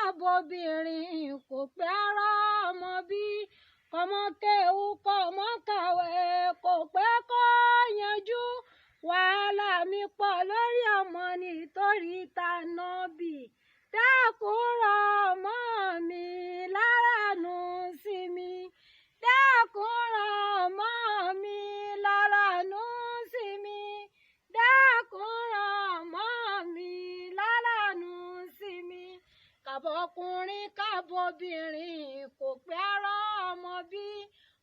Kábobìnrin kò pé ará ọmọ bí, kọ́mọ kéwú kọ́mọ kàwé kò pé kó yanjú. Wàhálà mi pọ̀ lórí ọmọ nítorí tànàbì. Dákun rọ̀ ọmọ mi láràánú sí mi. Dákun rọ̀ ọmọ mi láràánú sí mi. Dákun rọ̀ ọmọ mi láràánú sí mi. Kàbọ̀kùnrin kábobìnrin kò pé ará ọmọ bí,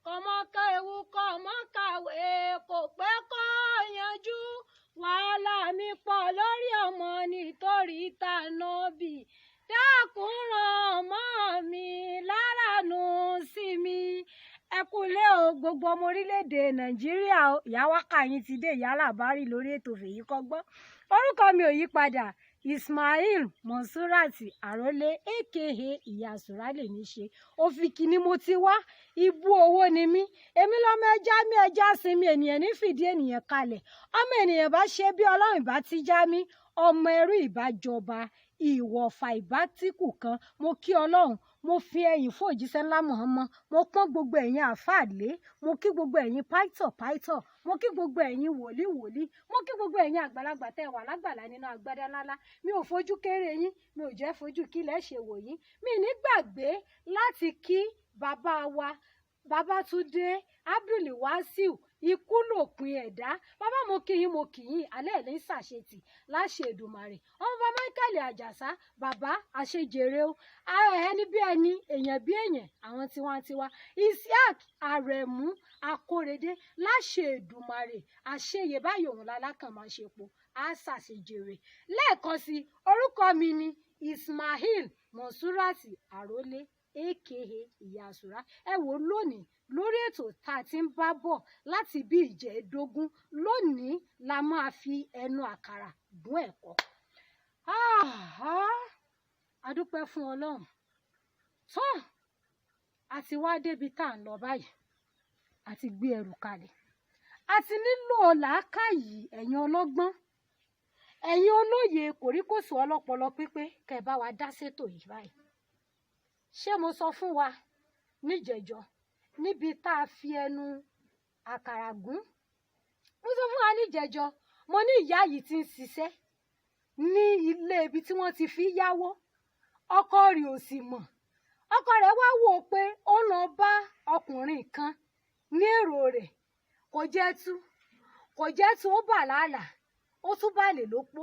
kọ́mọ kéwú kọ́mọ kàwé kò pé kó yanjú. Wàhálà mi pọ̀ lórí ọmọ nítorí tànàbì. Dákun ràn ọmọ mi láràánú sí mi. Ẹ kú ilé o, gbogbo ọmọ orílẹ̀-èdè Nàìjíríà o. Ìyá wákà yín ti dé, ìyá làbárì lórí ètò Fèyí Kọ́gbọ́n. Orúkọ mi ò yí padà, Ismail Monsurat Arole aka Ìyá Sùrà lè ní ṣe. Òfìkì ni mo ti wá, ibú owó ni mí. Èmi lọ́mọ ẹja mi, ẹja sinmi, ènìyàn ní fìdí ènìyàn kalẹ̀. Ọmọ ènìyàn bá ṣe bí Ọlọ́run ìbá ti já mi, ọmọ ẹrú ìbá jọba, ìwọ̀fà ìbá tíkù kan. Mo kí Ọlọ́run, mo fi ẹyìn fún òjíṣẹ́ ńlá Muhammad, mo pọ́n gbogbo ẹ̀yin àáfàá lé, mo kí gbogbo ẹ̀yin pásítọ̀ pásítọ̀, mo kí gbogbo ẹ̀yin wòlíì wòlíì, mo kí gbogbo ẹ̀yin àgbàlagbà tẹ́ wà lágbàlá nínú agbádá ńláńlá. Mi ò fojú kéré yín, mi ò jẹ́ fojú kílẹ̀ ṣe wò yín. Mi ní gbàgbé láti kí bàbá wa Babátúndé Abdulwasiu, ikú lòpin ẹ̀dá. Bàbá, mo kí yín, mo kí yín. Alẹ́ ẹ̀ ní sàṣetì láṣẹ Èdùmàrè. Ọmọ bá Michael Àjàsá, bàbá àṣejèrè o. Ẹni bí ẹni, èèyàn bí èèyàn, àwọn tiwantiwa. Isiaq Aremu Akórèdé, láṣẹ Èdùmàrè, àṣeyè báyìí òun lálákàn máa ṣe po á ṣàṣejèrè. Lẹ́ẹ̀kan sí, orúkọ mi ni Ismail Monsurat Arole aka Ìyá Sùrà. Ẹ wò ó, lónìí lórí ètò tá a ti ń bá bọ̀ láti bí ìjẹ́ẹ̀dógún, lónìí la máa fi ẹnu àkàrà gún ẹ̀kọ́. A dúpẹ́ fún Ọlọ́run tó a ti wá débi tá à ń lọ báyìí. A ti gbé ẹrù kalẹ̀, a ti nílò làákàyè ẹ̀yin ọlọ́gbọ́n, ẹ̀yin olóye kòríkòsùn, ọlọ́pọlọ pípé, kẹ́ ẹ bá wa dá sétò yìí báyìí. Ṣé mo sọ fún wa níjẹ̀jọ́ níbi tá a fi ẹnu àkàrà gún? Mo sọ fún wa níjẹ̀jọ́, mo ní ìyá yìí ti ń ṣiṣẹ́ ní ilé ibi tí wọ́n ti fi yáwó. Ọkọ rẹ̀ ò sì mọ̀. Ọkọ rẹ̀ wá wò ó pé ó lọ bá ọkùnrin kan ní èrò rẹ̀. Kò jẹ́ tú, kò jẹ́ tú, ó bà lálàá, ó tún bà lè lópó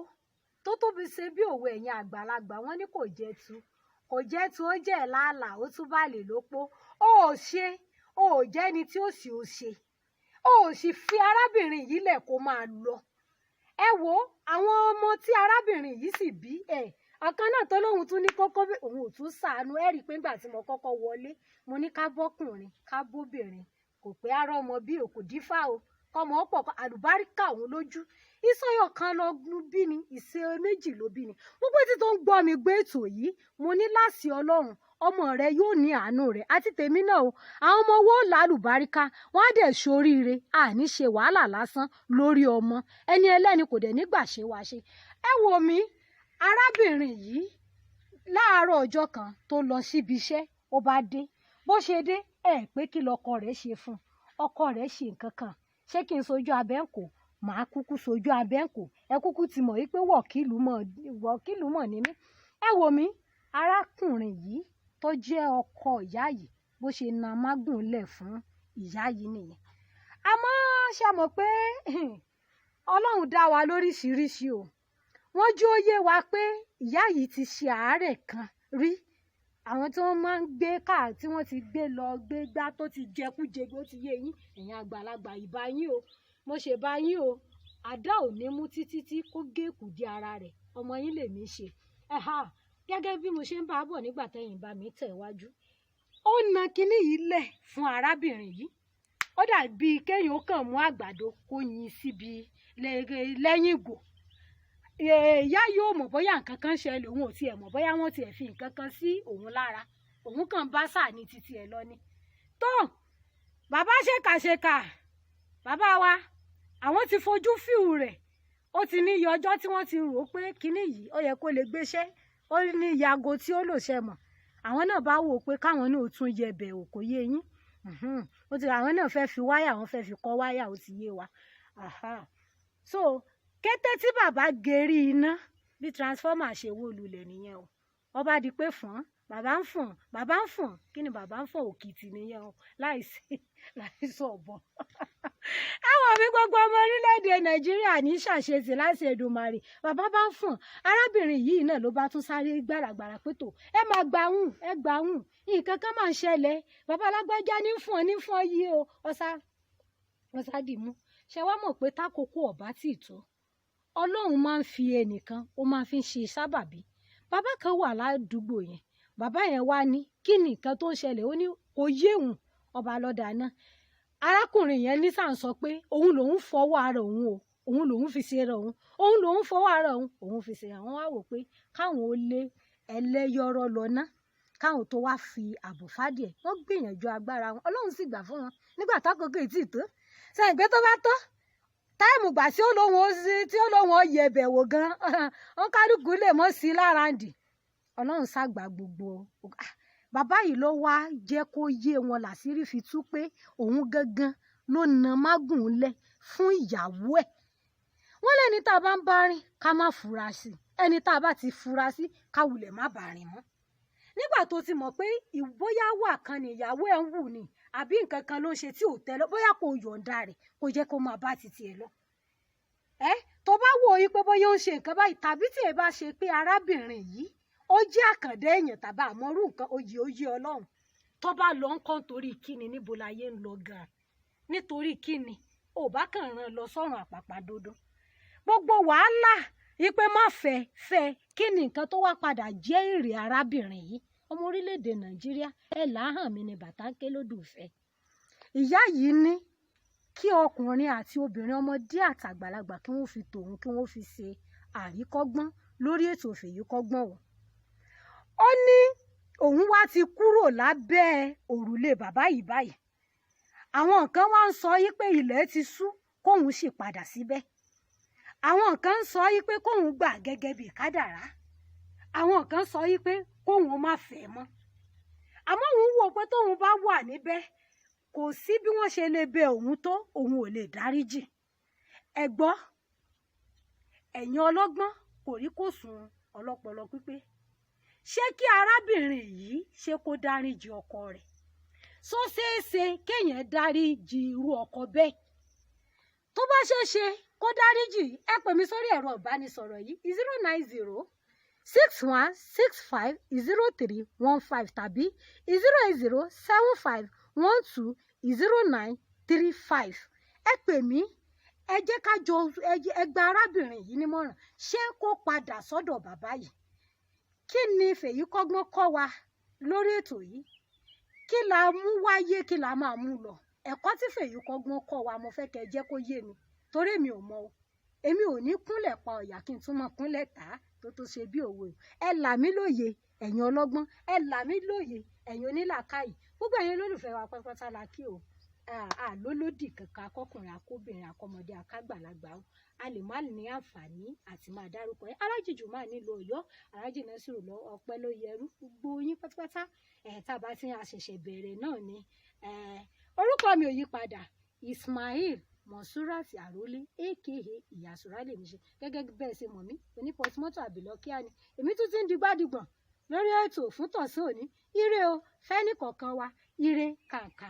tó tóbi ṣe bí òwe ẹ̀yin àgbàlagbà. Wọ́n ní kò jẹ́ tú, kò jẹ́ tú, ó jẹ́ làálàá, ó tún bà lè lópó. Ó ò ṣe, ó ò jẹ́ni tí ó sì ó ṣe, ó ò sì fi arábìnrin yìí lẹ̀ kó máa lọ. Ẹ wo àwọn ọmọ tí arábìnrin yìí sì bí ẹ, ọ̀kan náà tó lóun tún ní kókó, òun ò tún ṣàánú. Ẹ rí i pé nígbà tí mo kọ́kọ́ wọlé, mo ní ká bọ́kùnrin ká bóbìnrin kò pé ará ọmọ bí òkú dífá o, kọmọ ọ̀pọ̀ àlùbáríkà òun lójú. Ìsọyọ kan lọ bí ni, ìṣe méjì ló bí ni. Gbogbo etí tó ń gbọ́ mi gbé ètò yìí, mo ní láṣẹ Ọlọ́run, ọmọ rẹ yóò ní àánú rẹ àti tèmi náà o. Àwọn ọmọ wo lálùbáríkà, wọn á dẹ̀ ṣoríire. Àní ṣe wàhálà lásán lórí ọmọ ẹni ẹlẹ́ni, kò dẹ̀ nígbà ṣe wá ṣe. Ẹ wò mí, arábìnrin yìí, láàárọ̀ ọjọ́ kan tó lọ síbi iṣẹ́, ó bá dé. Bó ṣe dé, ẹ pé kí lọkọ rẹ̀ ṣe fún un? Ọkọ rẹ̀ ṣe nǹkan kan. Ṣé kí n sojú abẹ́ ń kò? Màá kúkú sojú abẹ́ ń kò. Ẹ kúkú ti mọ̀ wípé wọ̀kìlù mọ̀, wọ̀kìlù mọ̀ ní mí. Ẹ wò mí, arákùnrin yìí tó jẹ́ ọkọ ìyá yìí, bó ṣe na mágùn lẹ̀ fún ìyá yìí nìyẹn. Àmọ́ ṣe mọ̀ pé Ọlọ́run dá wa lóríṣiríṣi o. Wọ́n jí ó yé wa pé ìyá yìí ti ṣe àárẹ̀ kan rí, àwọn tí wọ́n máa ń gbé káà tí wọ́n ti gbé lọ gbé gbá tó ti jẹkújẹ. Ó ti yé yín, ẹ̀yin àgbàlagbà, ìbá yín o, mo ṣe bá yín o. Àdá ò ní mú títí tí kó gé èkùdí ara rẹ̀. Ọmọ yín lèmi ṣe ẹ̀ha. Gẹ́gẹ́ bí mo ṣe ń bá a bọ̀ nígbà tẹ́yìn bá mi tẹ̀ wájú, ó na kinní yìí lẹ̀ fún arábìnrin yìí. Ó dàbí kéèyàn ó kàn mú àgbàdo kó yin síbi lẹ́yìn ìgò. Ìyá yóò mọ̀ bóyá nǹkan kan ṣẹlẹ̀, òun ò tiẹ̀ mọ̀ bóyá wọ́n tiẹ̀ fi nǹkan kan sí òun lára. Òun kàn bá sáà ní títí ẹ̀ lọ ni. Tó bàbá ṣèkàṣèkà, bàbá wa, àwọn ti fojú fíù rẹ̀. Ó ti ní iye ọjọ́ tí wọ́n ti rò ó pé kinní yìí ó yẹ kó lè gbéṣẹ́. Ó ní yago tí ó lò ṣe mọ̀. Àwọn náà bá wò pé káwọn náà tún yẹ bẹ̀ wò, kò yé yín. Ó ti àwọn náà fẹ́ fi wáyà, wọ́n fẹ́ fi kọ́ wáyà, ó ti yé wa. So kété tí bàbá gerí iná, bí transformer ṣe wó lulẹ̀ nìyẹn o. Ó bá di pé fọ́n, bàbá ń fọ̀n, bàbá ń fọ̀n. Kí ni bàbá ń fọ̀n? Òkìtì nìyẹn o, láìsí láìsí ọ̀bọ. Ẹ wọ̀ mí, gbogbo ọmọ orílẹ̀-èdè Nàìjíríà ní ṣàṣetì láti Èdùmàrè. Bàbá bá ń fọ̀n, arábìnrin yìí náà ló bá tún sáré gbàràgbàrà pé tó ẹ máa gbà hùn, ẹ gbà hùn, nǹkan kan máa ń ṣẹlẹ̀, bàbá alágbájá ní fọ̀n, ní fọ̀n yìí o. Ọ̀sá ọ̀sá dì mú. Ṣe wá mọ̀ pé tákòókò ọ̀bá tì tó, Ọlọ́run máa ń fi ẹnìkan, ó máa fi ń ṣe sábàbí. Bàbá kan wà ládùúgbò yẹn. Bàbá yẹn wá ní kí ni nǹkan tó ń ṣẹlẹ̀? Ó ní kò yé òun. Ọba lọ́dà náà, arákùnrin yẹn ní sàn sọ pé òun lòun fọwọ́ ara òun o, òun lòun fi ṣe ra òun, òun lòun fọwọ́ ara òun, òun fi ṣe. Àwọn wá wò pé káwọn ó lé ẹlẹ́yọ̀rọ̀ lọ ná, káwọn tó wá fi àbò fádìẹ. Wọ́n gbìyànjú agbára wọn, Ọlọ́run sì gbà fún wọn nígbà tákòókò yìí tì tó sẹ́yìn pé tó bá tó time gbà tí ó lóun ó sí, tí ó lóun ó yẹ ẹbẹ̀ wò gan, wọn kálukú lè mọ́ sí lára ǹdì. Ọlọ́run ṣàgbà gbogbo. Bàbá yìí ló wá jẹ́ kó yé wọn, làṣírí fi tú pé òun gangan ló na mágùn lẹ̀ fún ìyàwó ẹ̀. Wọ́n lẹ́ni tá a bá ń bá rìn, ká má fura sí ẹni. Tá a bá ti fura sí, ká wulẹ̀ má bàa rìn mọ́. Nígbà tó ti mọ̀ pé bóyá wà kan ní ìyàwó ẹ̀ ń wù ni, àbí nǹkan kan ló ń ṣe tí ò tẹ́ lọ, bóyá kò yọ̀ǹda rẹ̀, kò jẹ́ kó máa bá titi ẹ̀ lọ. Ẹ tó bá wò ó pé bóyá ó ń ṣe nǹkan báyìí, tàbí tí ẹ bá ṣe pé arábìnrin yìí ó jẹ́ àkàndá èèyàn, tàbí àmọ́rú nǹkan oyè oyè Ọlọ́run tó bá lọ ń kọ́, nítorí kíni? Níbo láyé ń lọ gan-an? Nítorí kíni ò bá kàn rán lọ sọ́run àpàpàdodo? Gbogbo wàhálà ipe má fẹ́ fẹ́, kí ni nǹkan tó wá padà jẹ́ èrè arábìnrin yìí? Ọmọ orílẹ̀-èdè Nàìjíríà, ẹ làáhàn mi ni bàtà ń ké lódù ìfẹ́. Ìyá yìí ní kí ọkùnrin àti obìnrin, ọmọdé àtàgbàlagbà, kí wọ́n fi tòun, kí wọ́n fi ṣe àríkọ́gbọ́n lórí ètò Fèyíkọ́gbọ́n o. Ó ní òun wá ti kúrò lábẹ́ òrùlé bàbá yìí báyìí. Àwọn kan wá ń sọ yí pé ilẹ̀ ti ṣú, kóun sì padà síbẹ̀. Àwọn kan ń sọ yí pé kóun gbà gẹ́gẹ́ bí kádàrá. Àwọn kan sọ yí pé kóun má fẹ́ mọ́. Àmọ́ òun wò pé tóun bá wà níbẹ̀, kò sí bí wọ́n ṣe lè bẹ òun tó, òun ò lè dáríjì. Ẹ gbọ́, ẹ̀yin ọlọ́gbọ́n, kò rí kò sùn ọlọ́pọlọ pípé, ṣé kí arábìnrin yìí, ṣé kó dáríjì ọkọ rẹ̀? Ṣó ṣeéṣe kéèyàn dáríjì irú ọkọ bẹ́ẹ̀? Tó bá ṣeé ṣe kó dáríjì, ẹ pè mí sórí ẹ̀rọ ìbánisọ̀rọ̀ yìí: 09061650315 tàbí 08075120935. Ẹ pè mí, ẹ jẹ́ ká jọ ẹ gba arábìnrin yìí nímọ̀ràn. Ṣé kó padà sọ́dọ̀ bàbá yìí? Kí ni Fèyíkọ́gbọ́n kọ́ wa lórí ètò yìí? Kí la mú wáyé? Kí la máa mú lọ? Ẹ̀kọ́ tí Fèyíkọ́gbọ́n kọ́ wa, mo fẹ́ kẹ́ ẹ jẹ́ kó yé mi, torí èmi ò mọ̀ o. Èmi ò ní kúnlẹ̀ pa ọ̀yà kí n tún mọ̀ kúnlẹ̀ tá tó tó ṣe bí òwe o. Ẹ là mí lóye, ẹ̀yin ọlọ́gbọ́n, ẹ là mí lóye, ẹ̀yin onílàákàyè, gbogbo ẹ̀yin olólùfẹ́ wa pátápátá la kí o. Àlólódì kankan, akọkùnrin, akóbìnrin, akọmọdé, akágbàlagbà o. A lè má ní àǹfààní àti máa dárúkọ yín. Alájìjù máa nílò Ọ̀yọ́, alájì Nasiru lọ ọpẹ́ ló yẹrú, gbogbo yín pátápátá. Ẹ tá a bá ti ń àṣẹ̀ṣẹ̀ bẹ̀rẹ̀ náà ni. Orúkọ mi ò yí padà, Ismail Monsurat Arole, aka Ìyá Sùrà lèmi ṣe. Gẹ́gẹ́ bẹ́ẹ̀ ṣe mọ̀ mí, oní pọtimọ́tò àbílọ́kíá ni èmi tún ti ń digbádìgbọ̀n lórí ètò fún tọ̀sán òní. Ire o fẹ́ni kọ̀ọ̀kan wa, ire kàǹkà.